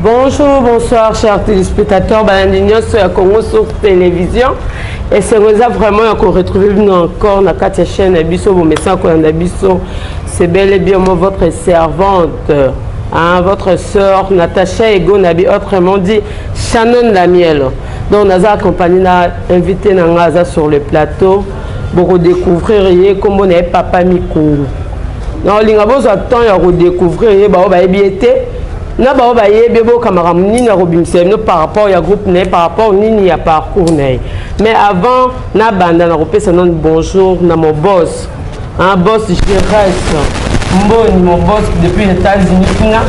Bonjour, bonsoir chers téléspectateurs balandi nyonso ya Congo Source Télévision. Esengo eza vraiment ya koretrouver bino encore na kati ya chaîne na biso bomesana kolanda biso. C'est bel et bien moi votre servante, hein, votre sœur Natacha Egonabi, autrement dit Shannon Lamiel. Donc naza accompagné na invité na nga aza sur le plateau. Boko découvrir ye kombo na ye Papa Mikungu. Na olinga bozwa temps ya kodécouvrir ye bao bayebi ye te na bao bayebi boyoka makambo nini akobimisa bino par rapport ya groupe na ye, par rapport nini ya parcours na ye. Mais avant nabanda, nakopesa nano bonjour na mon boss, hein, boss Gérès Mboni, mon boss depuis États-Unis kuna.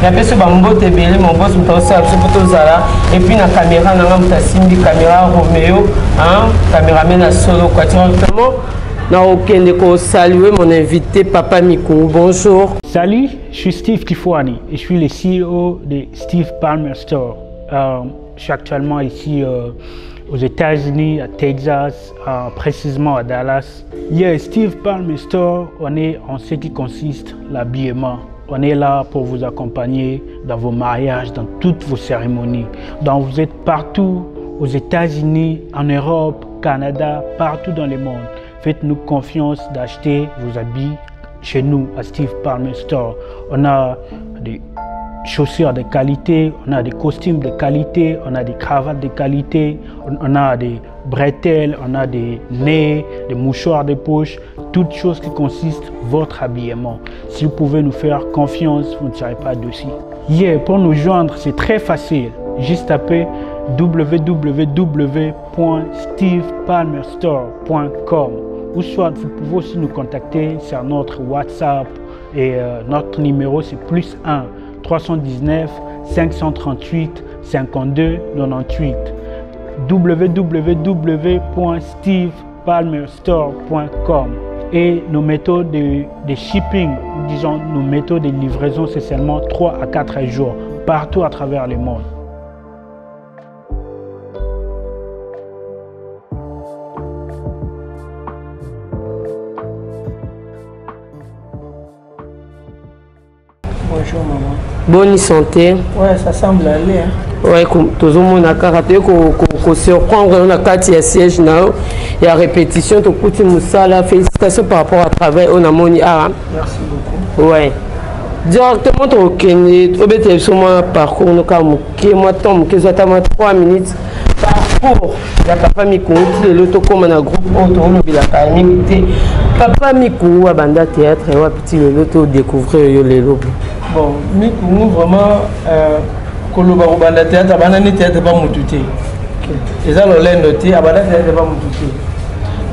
Napesi bambote ebele, mon boss, moto akosala biso mpo tozala. Et puis na caméra na nga, moto asimbi caméra, Roméo, hein, caméraman na solo quoi. Directement nakokende kosaluer mon invité Papa Mikungu. Bonjour. Salut, je suis Steve Kifouani et je suis le CEO de Steve Palmer Store. Je suis actuellement ici aux États-Unis, à Texas, précisément à Dallas. Yeah, Steve Palmer Store, on est en ce qui consiste l'habillement. On est là pour vous accompagner dans vos mariages, dans toutes vos cérémonies. Donc vous êtes partout aux États-Unis, en Europe, Canada, partout dans le monde. Faites-nous confiance d'acheter vos habits chez nous à Steve Palmer Store. On a des chaussures de qualité, on a des costumes de qualité, on a des cravates de qualité, on a des bretelles, on a des nez, des mouchoirs de poche, toutes choses qui consistent votre habillement. Si vous pouvez nous faire confiance, vous ne serez pas déçus. Yeah, pour nous joindre, c'est très facile. Juste taper www.stevepalmerstore.com ou soit vous pouvez aussi nous contacter sur notre WhatsApp et notre numéro c'est +1 319 538 52 98. www.stevepalmerstore.com. Et nos méthodes de shipping, disons nos méthodes de livraison, c'est seulement 3 à 4 jours partout à travers le monde. Bonjour maman. Bonne santé. Ouais, ça semble aller. Hein. Ouais, tozomona kaka toye kosurprendre na kati ya siège na yo ya répétition, tokuti mosala. Félicitations par rapport à travail oyo namoni awa. Merci beaucoup. Ouais, directement tokokende obetela biso mwa parcours no kaka moke, mwa temps moke, ezwa ata mwa 3 minutes, parcours ya Papa Mikungu ti lelo tokóma na groupe oyo tokolobelaka mingi te. Papa Mikungu abanda théâtre wapi ti lelo todécouvrir yo lelo? Bon, Mikungu vraiment koloba kobanda théâtre, abanda nde théâtre ba mutu te, eza lolendo te, abanda théâtre ba mutu te.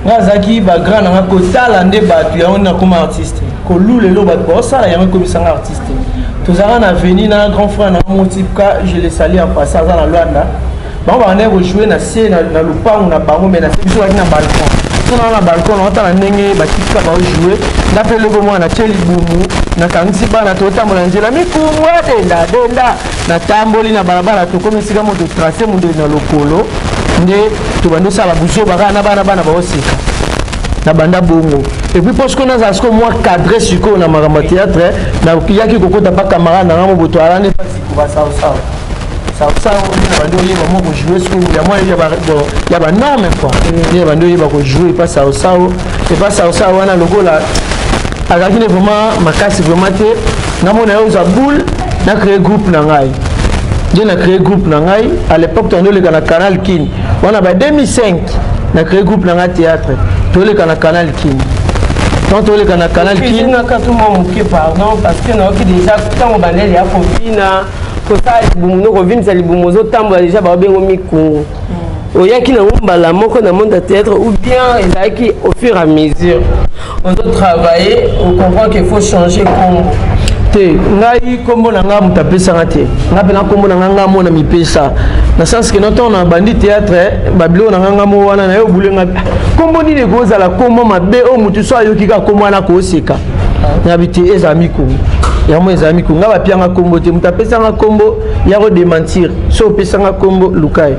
Nga azalaki bagrand na nga kotala nde bato yango nakoma artiste, kolula eloko bato baosala yango ekomisanga artiste. Tozalaka na veni na grand frère na nga Motika, je le salue en passant, aza na Lwanda. Bango bakandaki kojouer na se na lupangu na bango, mais na se, biso bazalaki na balcon. So naa na balcon naotala ndenge batika baojouer, nga mpe eloko mwana natie libumu, nakangisi bana, totambola nzela, mikungu adenda denda, natamboli na balabala, tokomi esika mo totrace mondeli na lokolo nde tobandi osala buzoba kaka na bana, bana baoseka na banda bongo. Et puis parce que nazala sikoyo mwa cadre sikoyo na makambo ya théâtre, nayaki kokota pa camarade na nga mo boto ala nde pasi kobasaosawa saosawa, na bandi oyeba mwa kojouer sikoyo ya mwa ya banorme quoi, nde bandi oyeba kojouer epa saosao. Epa saosao wana, lokola azalaki nde vraiment makasi vraiment te, namona ye ozwa boule, na créé groupe na ngai nde na créé groupe na ngai. À l'époque tondi oleka na Canal Kin wana ba 2005, na créé groupe na ngai théâtre, toleka na Canal Kin. Tant toleka na Canal Kin Nakatu mwa moke, pardon, parce que nayoki déjà ntango bandele ya kobina, kosala libumu no, kovimisa libumu, ozotambola déjà baobengo Mikungu. Oyaki nango mbala moko na monde ya théâtre ou bien ezalaki au fur et à mesure ozotravailler, ocomprend qu'il faut changer kombo? Te, ngai nkombo na ngai moto apesanga te. Ngai mpe na nkombo na ngai, ngai mona mipesa na sens ke ntango na bandi théâtre, babiloko na ngai, ngai mo wana naye obule ngai nkombo nini ekozala nkombo mabe oyo motu so ayoki kaka nkombo wana kooseka. Nabi te, ezala Mikungu, yango ezala Mikungu. Ngai bapianga nkombo te, moto apesanga nkombo ya kodémentir. So opesanga nkombo, luka ye.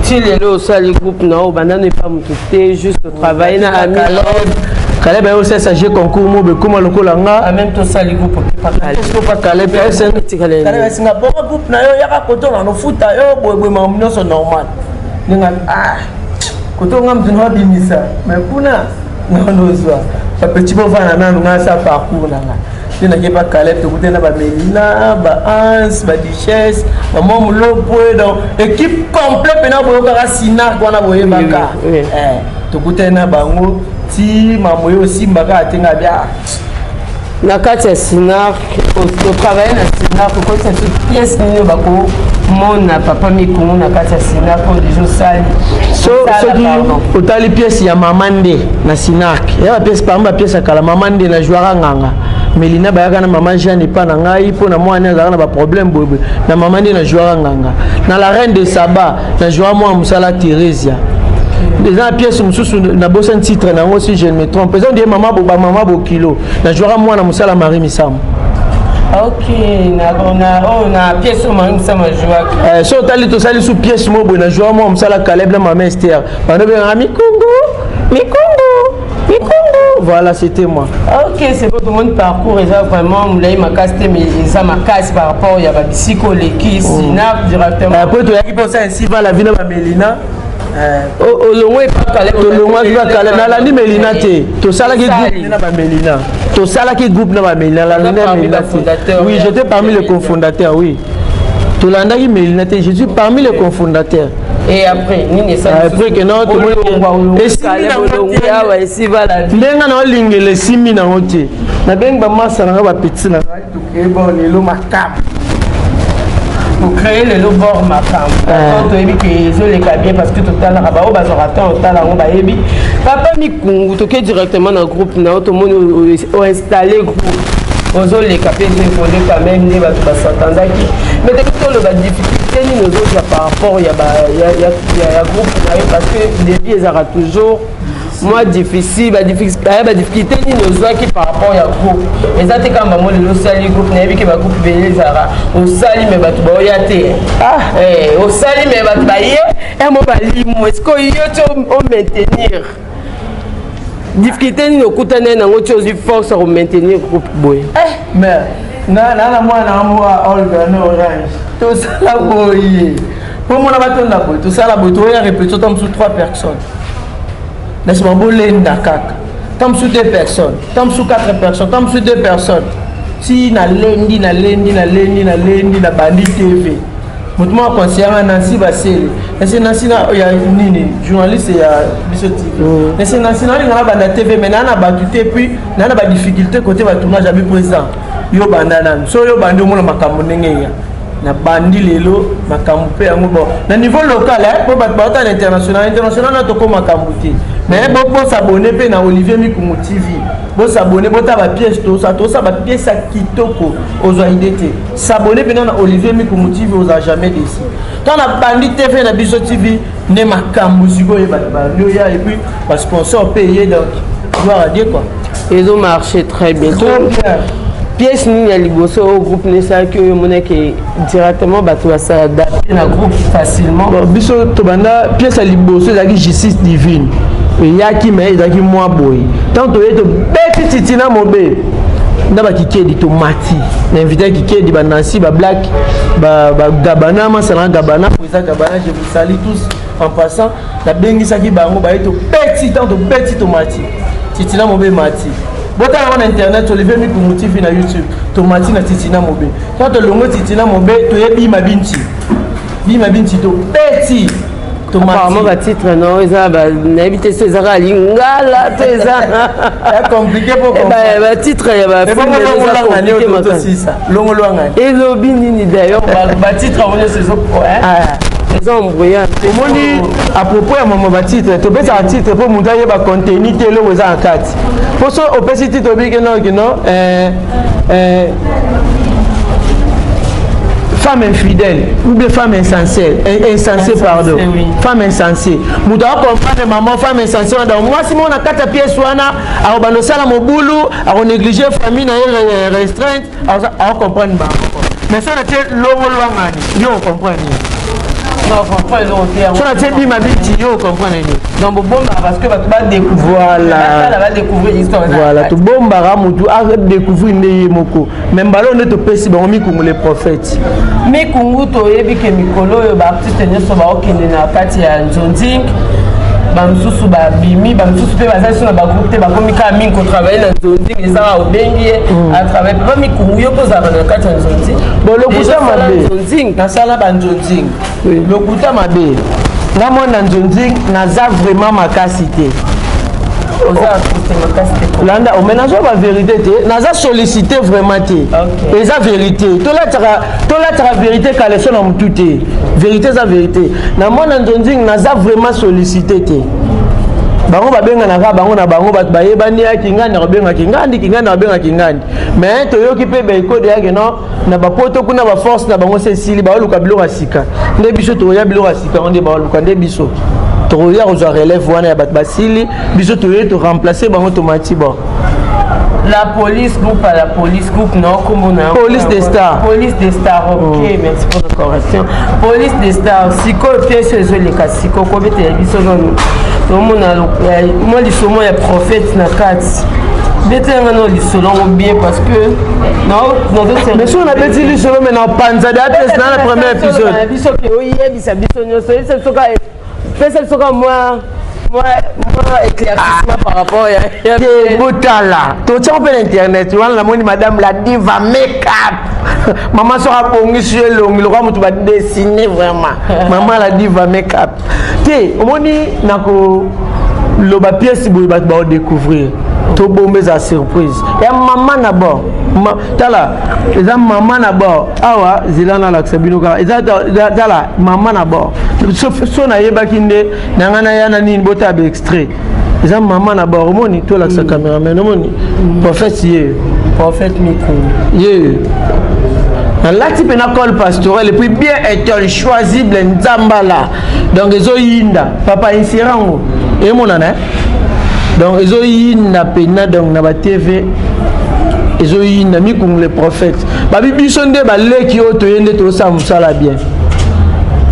Ti lelo osali groupe na yo, obandano epa motu te, juste travailler na ami? Caleb aye osalisa jeu concours mo bekoma lokola nga. En même temps osali groupe pa Caleb. Caleb asinga bongo groupe na yo yaka koto na nofuta yo boyeboye makambo nyonso normal. Ndenge ah koto nga moto nabimisa mais kuna nanozwa bapeti bovanda nanu nga sa parcours na nga nde nake pa Caleb, tokutani na bamelina, baans, baduchesse, bamwa molopwe, donc équipe complet mpena boyokaka Sinark wana boyebaka. Tokutani na bango ti mambo oyo osimbaka atenga bia. Na kati ya Sinark, otravaille na Sinark, okotisa so pièce nini bakomona papa Mikungu na kati ya Sinark oyo deja osali? Soki otali pièce ya mama nde na Sinark, ya bapièce, parmi bapièce ya kala, mama nde na jouaka nganga Melina. Bayaka na mama Jeanne epa na ngai mpo na mwana azalaka na baproblème boyeboye. Na mama nde na jouaka nganga. Na La Reine de Saba, na jouaka mwana mosala Thérésia. Eza na pièce mosusu, nabosani titre na yango, si je ne me trompe, eza ndie mama bamama bokilo, na jouaka mwana mosala Marie Misamu. Ok, na oyo na pièce oyo Marie Misamu ajouaki. So otali, tosali su pièce moko boye, na jouaka mwana mosala Caleb na mama Ester, bando bengaka Mikungu, Mikungu, Mikungu. Voilà, c'était moi. Ok, c'est bon. Tomoni parcours eza vraiment molai makasi te, mais eza makasi par rapport ya babisika oleki Sinark directement. Après toyaki mpe osala Ainsi va la vie na bamelina. Olongwe epa Caleb? Tolongwaki pa Caleb, nalandi Melina te. Tosalaki groupe na bamelina, tosalaki groupe na bamelina, nalandi Melina te. Oui, j'étais parmi les cofondateurs, oui. Tolandaki Melina te, je suis parmi les cofondateurs. Et après nini? Après que non, ndenge na olingela esimbi nango te, nabengi bamasa nanga, bapeti na ngai, tokeye bon lelo makambo. Tocréer lelo bord makambo, toyebi ke ezoleka bien parce que totalaka bao bazwaka temps otala yango, bayebi papa Mikungu. Toke directement na groupe na yo, tomoni oinstalle groupe, ozoleka mpe ezoévolue quand même nde bato basatandaki. Mais toki toloba, difficulté nini ozozwa par rapport ya groupe na yo? Parce que début ezalaka toujours mwa difficile. Badifficulté nini ozwaki par rapport ya groupe? Eza te kaka bango lelo osali groupe, nayebi ke bagroupe ebele ezalaka osali me bato baoya te, osali me bato baye emo balimu. Est ce que yo ti omaintenir, difficulté nini okutani nango ti ozwi force ya komaintenir groupe boye? Mais na mwana mwa Olga na Orange, tosala boye mpo mona batonda boye, tosala boye, toya répétition, ta mosusu 3 personnes, na nsima bolenda kaka, ta mosusu 2 personnes, ta mosusu 4 personnes, ta mosusu 2 personnes, ti nalendi, nalendi, nalendi, nalendi, nabandi TV. Moto moko aconseillanga, Nancy Basele, nasi Nancy ya nini, journaliste ya Biso TV. Nasi Nancy, naolinga na banda TV mais naa na bato te, puis naa na badifficulté côté batournage. Abi président, yo banda nanu, so yo bandi, omona makambo ndenge eya. Nabandi lelo makambo mpe yango bon na niveau local, po bato baota na international, international na toko makambo te. Mais bosabone mpe na Olivier Mikungu TV, bosabone, bota bapièce, tosa tosa bapièce ya kitoko, ozwa idée te. S'abonner mpena na Olivier Mikungu TV, ozala jamais déçu. Ntango na bandi TV na Biso TV nde makambo sikoyo bato bandi oya, et puis basponsor mpe eye, donc gloire à Dieu quoi. Ezomarché très bien. Trop bien. Pièce nini ya liboso oyo groupe nesalaki oyo omonaki directement bato basadapte na groupe facilement? Bon, biso tobanda, pièce ya liboso ezalaki Justice Divine. Eyaki me ezalaki mwa boye. Ntango toye, tobeti Titina Mobe na bakikedi, tomati na invité kikedi, banansi, bablack, bagabana, masana gabana, eza gabana, je vous salue tous en passant. Nabengisaki bango, baye, tobeti. Ntango tobeti, tomati Titina Mobe, mati. Botala yango na internet, Olivier Mikungu TV na YouTube. Tomati na Titina Mobe. Ntango tolongo Titina Mobe, toye Bima Binti, Bima Binti, tobeti. Apparemment batitre no eza, nayebi te so ezaka lingala to eza compliqué. Batitre ya bafilm elobi nini d'ailleurs? Batitre yango nyonso eza embrouillant. Omoni, à propos ya mama batitre, topesaka titre mpo moto ayeba contenu te, eloko eza na kati. Mpo so opesi titre, obiki nokino femme infidèle ou bien femme insensée, insensée, pardon, oui. Femme insensée, moto akomprendre maman femme insensée wana. Donc mwasi moko na kati ya pièce wana akobanda osala mobulu, akonéglige famille na ye restreinte, akocomprendre bango. Mais so na tie longolwangani, yo ocomprendre nini? So natie bima biti, yo comprendre nini? Donc bobombaka parce que bato badécouvrir. Voilà, badécouvrir histoire. Voilà, tobombaka, motu adécouvrir nde ye moko. Mais mbala oyo nde topesi bango Mikungu le prophète. Mikungu, toyebi ke mikolo oyo baartiste nyonso baokende na kati ya nzonzing. Bamosusu babimi, bamosusu mpe baza liso na bagroupe te, bakomi kaka mingi kotravaille na nzonzing. Ezaka obengi ye, atravaille. Papa Mikungu, yo mpo ozalaka na kati ya nzonzing? Bon, lokuta mabe. Nzonzing. Nasala banzonzing, lokuta mabe. Nga mwana nzonzing naza vraiment makasi te. Oza artiste makasi te. Landa, mais nazwa bavérité te, naza sollicité vraiment te. Eza vérité, tolataka vérité kaleso na motu te. Vérité eza vérité. Na mwana nzonzing naza vraiment sollicité te. Bango babenganaka bango na bango, bato bayebani ya kingandi akobenga kingandi, kingandi akobenga kingandi. Mais toyoki mpe baekode yake no na bapoto kuna, baforce na bango se esili, baoluka biloko ya sika. Nde biso tokoya biloko ya sika yango, nde baoluka, nde biso tokoya kozwa relève wana ya bato basili. Biso toye toremplace bango, tomati bon. La police, groupe à la police, groupe non, comment on a? Police des stars. Police des stars, ok, merci pour la correction. Police des stars, siko pièce ezoleka siko kobetela biso nanu, tomona mwa lisolo ya prophète na kati. Betelanga no lisolo yango bien parce que Mais soki nabeti lisolo, mais na panza de pièce na premier épisode. Biso ke oyebisa biso nyonso, oyebisa biso ka, pesa biso ka mwa éclaircissement par rapport ya Te, botala, totiango mpe na internet wana. Namoni madame la diva makeup, mama soki abongisi yo elongi lokola moto badessine vraiment. Mama la diva makeup te, omoni nakoloba pièce boye, bato baodécouvrir. Tobomba, eza surprise ya mama na bord. Tala, eza mama na bord awa. Zela, nalakisa bino kaka. Eza, tala, mama na bord. So nayebaki nde na ngai naya na nini. Botala baextrait, eza mama na bord. Omoni, tolakisa cameraman, omoni prophète ye. Prophète Mikungu. Ye nalati mpena col pastoral et puis bien étoile choisible nzambala. Donc ezoyinda papa insirango emonana, donc ezoyinda mpena. Donc na batv ezoyinda Mikungu le prophète. Babi biso nde baleki oyo toye nde tozosala mosala bien,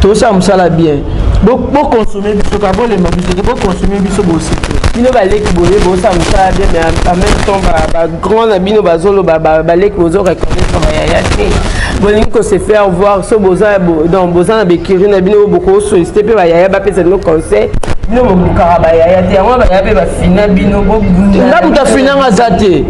tozosala mosala bien. Bokonsome biso ka, bolema biso te, bokonsome biso bosite. Bino baleki boye, bosala mosala bien, mais en même temps bagrand na bino bazoloba baleki bozo reconnaître bayaya te. Bolingi kose faire voir so boza, donc boza na bekiri na bino, bokosollicite mpe bayaya bapesa bino conseil. Bino bolukaka bayaya te, yango bayaya mpe bafina bino. Nga moto afinanga aza te,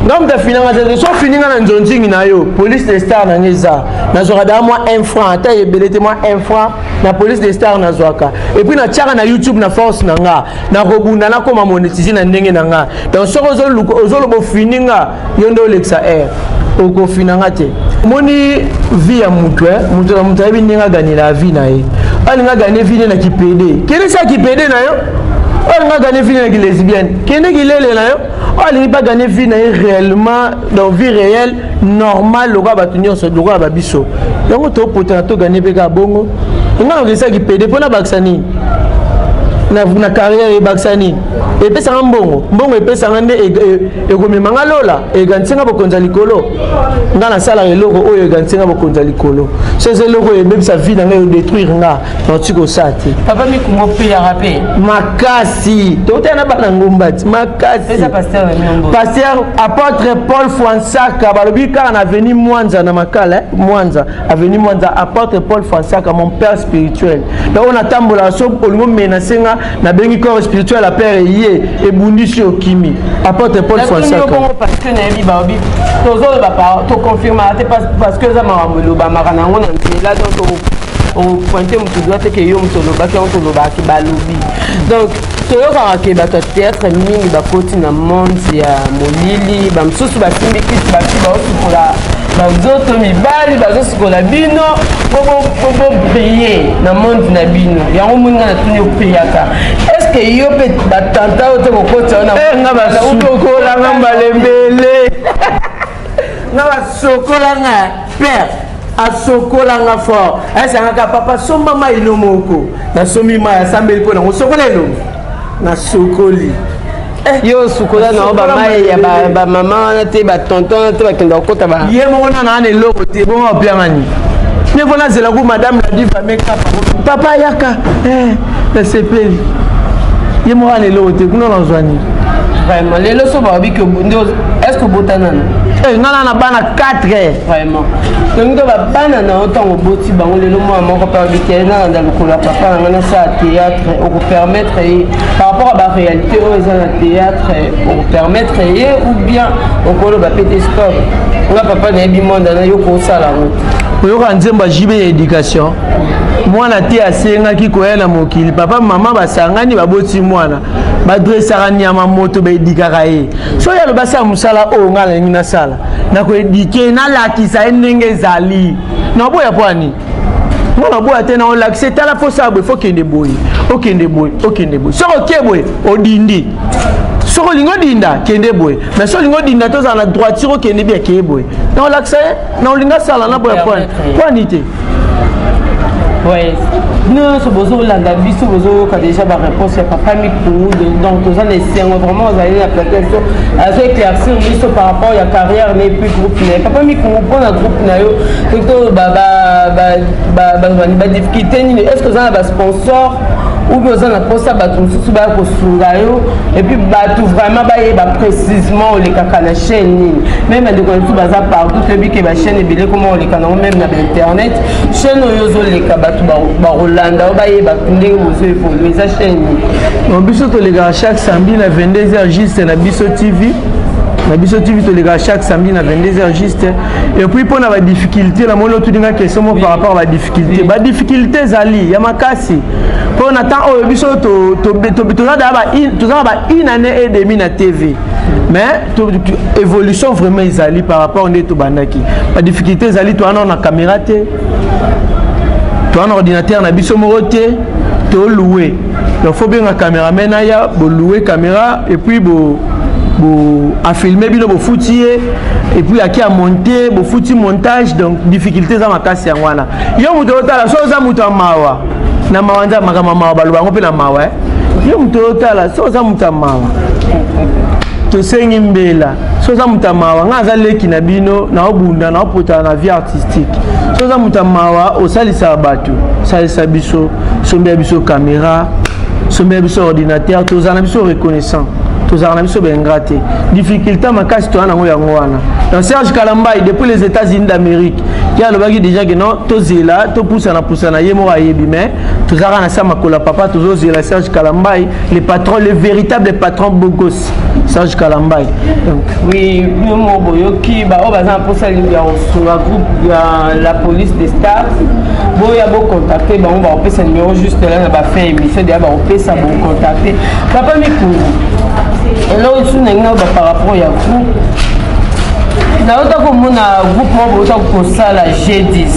nga moto afinanga aza te. So ofininga na nzonzingi na yo, police de star nanga eza, nazwaka daa mwa 1 franc, ata ebele te, mwa 1 franc na police de star nazwaka. Et puis natiaka na YouTube na force na nga, nakobunda, nakoma monétise na ndenge na nga. Donc soki ozoloba ofini nga, yo nde olekisa aire, okofina nga te. Omoni vie ya motu, moto na moto ayebi ndenge aganela vie na ye. Alingi agane vie nde na kipede, kende sa kipede na yo. Oyo alingi agane vie na kilesbienne, kende kilele na yo. Oyo alingi mpe agane vie na ye réellement, donc vie réelle, normale, lokola bato nyonso, lokola babiso yango topotana, togane mpe kaka bongo. Nga nakokisaki pede mpo nabakisa nini na carrière? Ebakisa nini? Epesanga mbongo? Mbongo epesanga nde ekomemanga lola, eganisinga bokonzi ya likolo. Nga nasalaka eloko oyo eganisinga bokonzi ya likolo. So eza eloko oyo ebebisa vie na ngai, odétruire nga, nauti kosala te. Papa Mikungu, opeyaka mpe? Makasi, totala na bana ngumba ti makasi. Pasteur apôtre Paul Fwansaka, balobi kaka na avenue Mwanza na Makala, Mwanza, avenue Mwanza. Apôtre Paul Fwansaka, mon père spirituel. Donc oyo natambolaka, so olingi omenace nga, nabengi corps spirituel ya père, ye ebundisi, okimi. Apôtre Paul Fwansaka. Parce que nayebi baobi tozoloba, toconfirmaka te, parce que eza makambo elobamaka nango na nzela. Donc opointe motu doit te ke yo moto olobaki yango, tolobaki balobi. Donc toyokaka ke bato ya théâtre mingi bakoti na monde ya molili, bamosusu basimbi kisi, bafi baosukola banzoto, mibali bazosukola bino po bobrille na monde na bino. Yango moninga natuni, opriaka, est ce que yo mpe batanta oyo te kokotisa yo? Nga basukolanga mbalembele, nga basokolanga, père asokolanga fort, ayesangaka papa somba mai no moko, nasombi mai, asambeli mpo nango, sokola elongi, nasokoli. Yo osukola na yo bamai ya bamama wana te, batonton wana te, bakenda kokota? Ye moko nana ana eloko te, bongo apianga nini? Mieux vaut nazela ku madame la diva meka papa yaka eh, nasepeli ye moko ana eloko te kuna nazwa nini? Vraiment, lelo so balobi ke nde, est ce que obota nano? Eh, nga na na bana 4. Vraiment, donc to babana na yo, ntango oboti bango lelo, mwana moko mpe alobi te nalanda lokolo ya papa na ngai, nasala théâtre, okopermettre ye par rapport à baréalité oyo eza na théâtre, okopermettre ye ou bien okoloba pe te stop, nga papa nayebi mwanda na yo kosala yango te? Oyoka nzembo ya JB ya éducation, mwana te asengaki koya na mokili, papa mama basangani baboti mwana, badresaka nyama moto, baedikaka ye. Soki alobi asala mosala oyo ngai nalingi nasala, nakoedike, nalakisa ye ndenge ezali, naboya mpo ani nga naboya te, naolakisa, tala, fo sala boye, fo kende boye, okende boye, okende boye. Soki oke boye, odindi. Soki olingi odinda, kende boye, mais soki olingi odinda te, ozala na droiture, okende bi akeye boye, naolakisa ye, na olingi asala, naboya mpo ani te. Ouais, nyonso bozolanda biso, bozoyoka déjà baréponse ya papa Mikungu. Donc toza na esengo vraiment, ozali na plateau biso, azo éclaircir biso par rapport ya carrière na et puis groupe na ye. Papa Mikungu, mpona groupe na yo, to badifficulté nini? Est ce que oza na basponsor ou bien oza na mposa bato mosusu baya kosunga yo? Et puis bato vraiment bayeba précisement olekaka na chaîne nini? Même bandeko na biso baza partout, toyebi ke bachaîne ebele koma oleka nango, même na bainternet. Chaîne oyo ozoleka, bato bakolanda oyo, bayeba ndenge bozo évolue, eza chaîne nini? Bon, biso tolekaka chaque samedi na 22 heures juste na Biso TV. Na Biso TV tolekaka chaque samedi na 22 heures juste. Et puis mpona badifficulté, namoni otuninga question moko par rapport à badifficulté. Badifficulté ezali ya makasi mpo na temps oyo biso toza na ba une année et demi na TV, mais évolution vraiment ezali par rapport nde tobandaki. Badifficulté ezali, towana na caméra te, towana ordinateur na biso moko te, toloue. Donc faut benga caméraman aya, boloue caméra et puis bo bo afilme bino, bofuti ye, et puis aki amonte, bofuti montage. Donc difficulté eza makasi, yango wana. Yo moto otala, so oza moto ya mawa, na mawa nza makambo ya mawa, baloba yango mpe na mawa. Yo moto otala, so oza moto ya mawa, tosengi mbela. So oza moto ya mawa, ngai aza leki na bino, naobunda, naopotana na vie artistique. So oza moto ya mawa, osalisaka bato, salisa biso, sombela biso caméra, sombela biso ordinateur, tozala na biso reconnaissant, tozalaka na biso baingrat te. Difficulté makasi toza nango yango wana. Donc Serge Kalambai depuis les États-Unis d'Amérique, ye alobaki déjà ke non, tozela, topusana pusana, ye moko ayebi, mais tozalaka na sa makolo ya papa, tozozela Serge Kalambai, le patron, le véritable patron, beau gosse Serge Kalambai. Donc oui, bino moko boyoki, baoyo baza na mposa ya kosunga groupe ya La Police des Stars, boya bocontacte bango, bakopesa numéro juste là na bafin émission deya, bakopesa, bocontacte papa Mikungu. Eloko lisusu ndenge nayoba par rapport ya groupe, nayota komona groupe moko bouta kosala G10.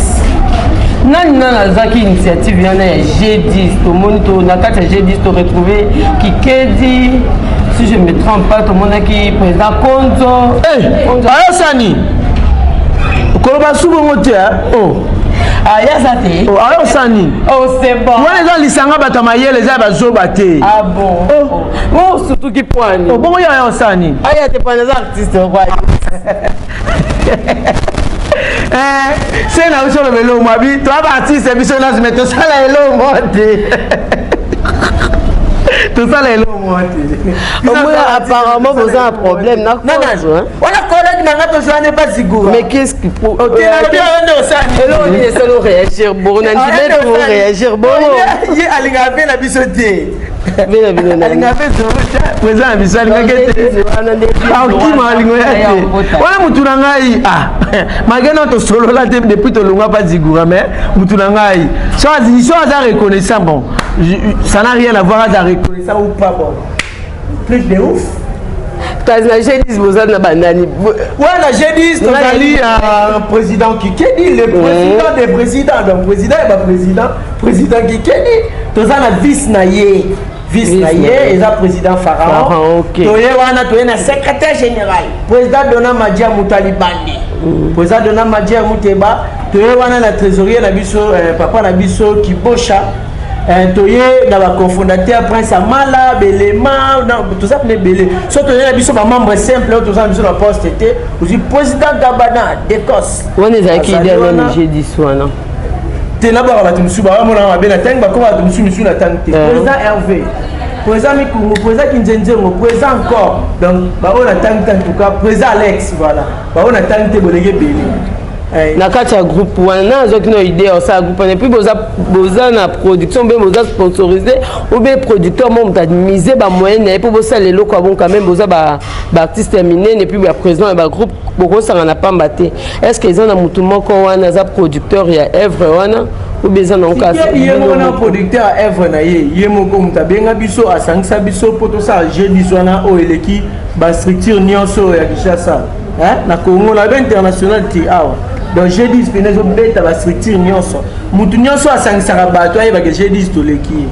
Nani nani azwaki initiative wana ya G10? Tomoni to na kati ya G10 to retrouve Kikedi, si je me trompe pas, tomonaki président Konzo. Ayosani koloba su bongo te. Oh. Ah, yaza te. Oh, ayosani. Oh, c'est bon. Wana eza lisanga bato ya mayele, eza ya bazoba te. Ah bon? Oh. Oh, surtout ki poani. Oh, bongo yo ayosani. Aya te, poani aza artiste roi. Se na biso oloba elongo abi toa baartiste, biso nyonso, me tosala elongo te, tosala elongo te. Omona, apparemment boza na problème na Konzo. Wana collègue na nga, tozwana epa Zigura. Mais qu'est-ce qui nde osani? Eloko nini esali réagir bongo? Na ndime po réagir bongo. Ye alingaka mpe na biso te. Bena bino. Alingaka mpe président na biso, alingaki ete akima, alingo ya te. Wana mutu na ngai, ah, malgré no tosolola te depuis tolongwa pa Zigura, mais mutu na ngai so aza reconnaissant. Bon, ça n'a rien à voir, aza reconnaissant ou pas, bon, truc de ouf. Kasi na G10 boza na banani? Ouais, na G10 tozali président Kikedi, le président des présidents, donc président ya baprésident, président Kikedi. Toza na vice na ye, vice na ye eza président Pharaon. Toye wana, toye na secrétaire général, président Dona Madia Mutalibandi, président Dona Madia Muteba. Toye wana na trésorier na biso, papa na biso Kibosha. Toye na bacofondateur Prince Amala Belema, toza pene ebele. So toye na biso bamembre simple oyo toza na biso na poste te, ozwi président Gabana Decos. Wana ezalaki idée nani, G10 wana? Te, nabwaka bato mosusu bawamonaka mabe na ntangi, bakoma bato mosusu misusu na ntangi te. Président Hervé, président Mikungu, président Kinzenzengo, président encore, donc baoyo na ntangi te. En tout cas président Alex, voilà, baoyo na ntangi te, bolenge ebele. Na kati ya groupe wana, nazwaki na idée osala groupe wana, et puis boza na production, mpe boza sponsorisé ou bien producteur mo moto amise bamoyen na ye mpo bosala eloko ya bon? Quand même boza baartiste ya minene, et puis baprésident ya bagroupe, bokosanga na pamba te. Est ce que eza na motu moko wana aza producteur ya œuvre wana, ou bien eza nango? Ye moko na producteur ya œuvre na ye, ye moko moto abenga biso, asangisa biso mpo tosala G10 wana oyo eleki bastructure nyonso ya Kinshasa na Congo, na ba international te awa. Donc G10 pene ezobeta bastructure nyonso. Motu nyonso asangisaka bato ayebaka G10 toleki ye.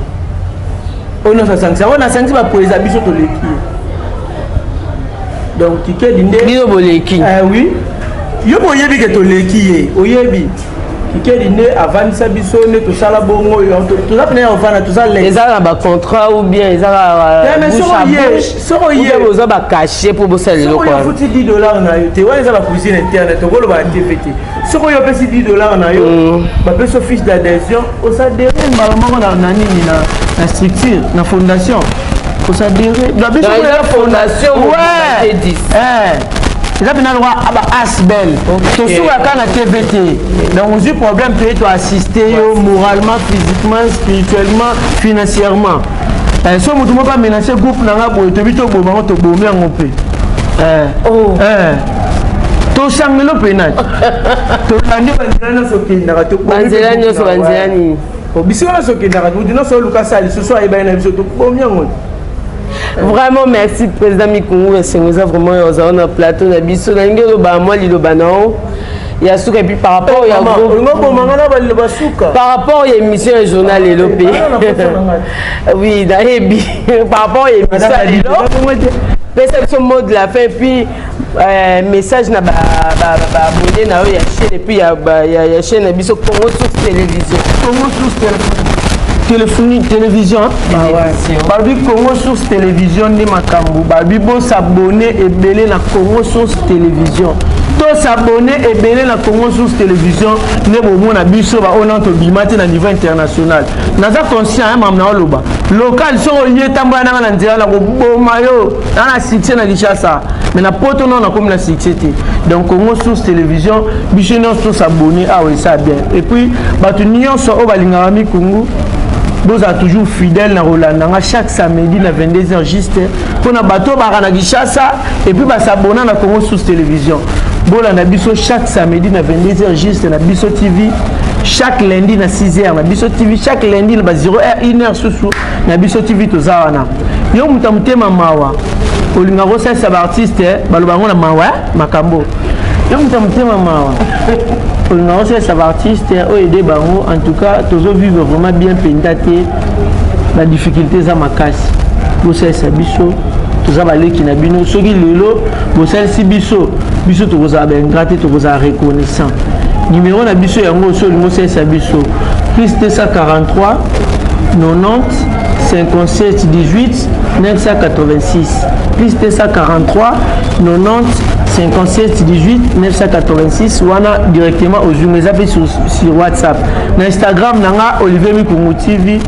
Oyo nyonso asangisaka, oyo nasangisi baprésident, biso toleki ye. Donc Kikedi nde Bino boleki? Oui, yo boyebi ke toleki ye. Oyebi Kikedi nde avandisa biso nde tosala bongo. Toza pene ya kovanda, toza Eza na bacontrat ou bien eza boza bacachet mpo bosala eloko? Wana ofuti 10 $ na yo te, wana eza bacuisine interne, tokoloba na TV te. Soki oyo opesi 10 $ na yo, bapesi fiche d'adhésion, osadere mbala moko na nini, na structure, na fondation, osadere. Fondation. Eza mpena lokwa ba asbel, tosukaka na TV te. Donc ozwi problème, toye toassiste yo moralement, physiquement, spirituellement, financièrement. So motu moko amenace groupe na nga boye, tobi toboma yango, tobomi yango mpe tosangelo mpena tolandi banzela nyonso okendaka. Banzela nyonso, banzela nini? Bisika nyonso okendaka, motu nyonso oluka sala lisusu ayebani na biso, tobomi yango. Vraiment merci, président Mikungu. Esengo eza vraiment ozala na plateau na biso. Nalingi oloba mwa liloba na yo ya suka, et puis par rapport ya Groupe, na baliloba suka. Par rapport ya émission ya journal lelo mpe, oui, nayebi, par rapport ya émission ya lelo, pesa biso mot de la fin, et puis message na baabonné na yo ya chaîne, et puis ya chaîne na biso Congo Source Télévision. Congo Source téléphonie, télévision. Balobi Congo Source Télévision nde makambo. Balobi bosabone ebele na Congo Source Télévision, tosabone ebele na Congo Source Télévision nde bomona biso baoyo nano tobima te na niveau international. Naza conscient mamu na oloba local. Soki oye tambola nanga na nzela, na koboma yo. Na na succès na Kinshasa, mais na poto nano nakomi na succès te. Donc Congo Source Télévision, biso nyonso tosabone awa, esa bien. Et puis bato nyonso oyo balingaka Mikungu, bozala toujours fidèle na kolanda nga chaque samedi na 22h juste, mpona bato oyo baka na Kinshasa et puis basabona na Congo Source Télévision. Bolanda biso chaque samedi na 22h juste na Biso TV, chaque lundi na 6h na Biso TV, chaque lundi na ba 0h 1h susu na Biso TV. Toza wana. Yo moto ya motema mawa, olingaka kosalisa baartiste, baloba yango na mawa makambo. Yo moto ya motema mawa, olingaka kosalisa baartiste oyo, aide bango. En tout cas tozovivre vraiment bien mpenza te, badifficulté eza makasi. Bosalisa biso, toza baleki na bino. Soki lelo bosalisi biso, biso tokozala baingrat te, tokozala reconnaissant. Numéro na biso yango, so olingi osalisa biso: +243 90 57 18 986, +243 90 57 18 986. Wana directement ozwinga, eza mpe sur WhatsApp, na Instagram na nga Olivier Mikungu TV,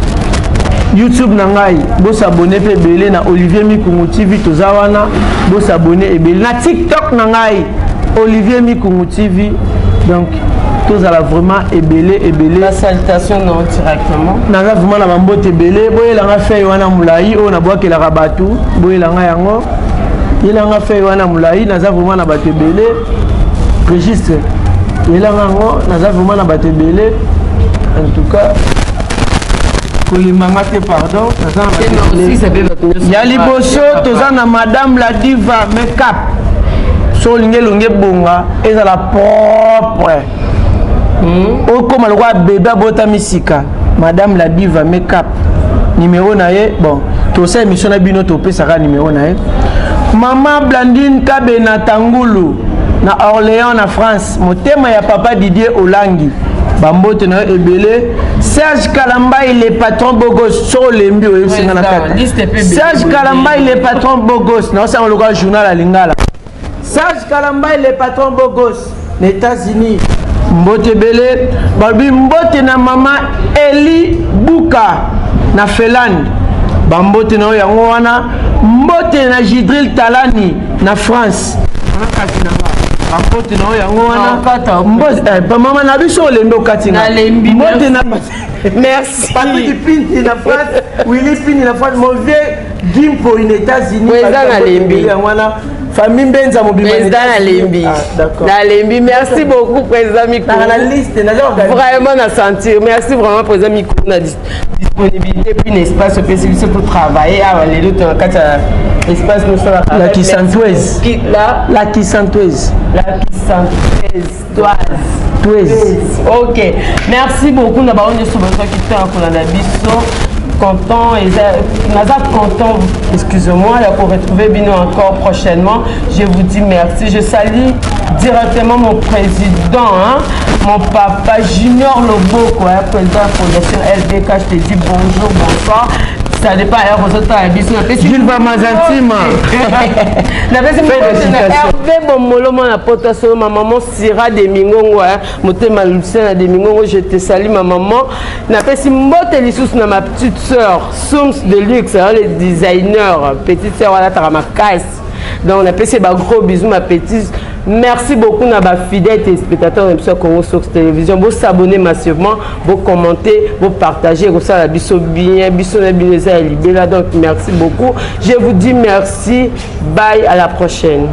YouTube na ngai. Bosabone mpe ebele na Olivier Mikungu TV, toza wana. Bosabone ebele na TikTok na ngai Olivier Mikungu TV. Donc tozala vraiment ebele ebele. La salutation non directement. Naza vraiment na bambote ebele. Boyelanga feuille wana molai oyo nabwakelaka bato, boyelanga yango, yelanga feuille wana molai. Naza vraiment na bato ebele. Registre, yelanga yango. Naza vraiment na bato ebele. En tout cas kolimanga te, pardon. Naza na ya liboso, toza na Madame la Diva Makeup. So olingi elongi ebonga, ezala propre, okóma lokola bebe abotami sika, Madame la Diva Makeup, numéro na ye, bon, tosala émission na bino, topesaka numéro na ye. Mama Blandine Kabena Tangulu na Orléans na France, motema ya papa Didier Olangi, bambote na yo ebele. Serge Kalambai, le patron bogos, so olembi oyebisinga na kata. Serge Kalambai, le patron bogos, naosanga lokola journal ya lingala. Serge Kalambai, le patron bogos na États-Unis. Mbote ebele. Balobi mbote na mama Eli Buka na Finlande. Bambote na yo yango wana. Mbote na Jidril Talani na France. Wana kasi na nga. Bambote na yo yango wana. Mbote eh, mama na biso olembi okati nga. Mbote na Merci. Patrick Pinti na France, Willy Pinti na France, mon vieux Gimpo in États-Unis. Président nalembi. Yango wana famille Mbenza mobimba. Président nalembi. Ah, d'accord. Nalembi. Merci beaucoup président Mikolo. Na liste, naza organisé. Vraiment na sentir. Merci vraiment président Mikolo na disponibilité puis na espace opesi biso pour travailler awa lelo to na kati ya espace nosalaka. La Kisantouise. La La Kisantouise. La Kisantouise. Toise. Ok. Merci beaucoup na bango nyonso bazwaki temps ya kolanda biso. Content eza naza content, excusez-moi, ya koretrouver bino encore prochainement. Je vous dis merci. Je salue directement mon président, hein, mon papa Junior Loboko, hein, président de la fondation LDK. Je te dis bonjour, bonsoir. Ça dépend heure ozotala biso. Napesi Gilba Mazantima. Napesi mbote na Hervé Bomolo mwana poto solo, ma maman Sira de Mingongo, hein, motema Lucien de Mingongo, je te salue ma maman. Napesi mbote lisusu na ma petite sœur Sums de luxe, hein, le designer, petite sœur wana taka makasi. Donc napesi ba gros bisous ma petite. Merci beaucoup na ba fidèles téléspectateurs na biso ya Congo Source Télévision. Bo s'abonner massivement, bo commenter, bo partager, kosala biso bien, biso na bino eza ya libela. Donc merci beaucoup. Je vous dis merci. Bye, à la prochaine.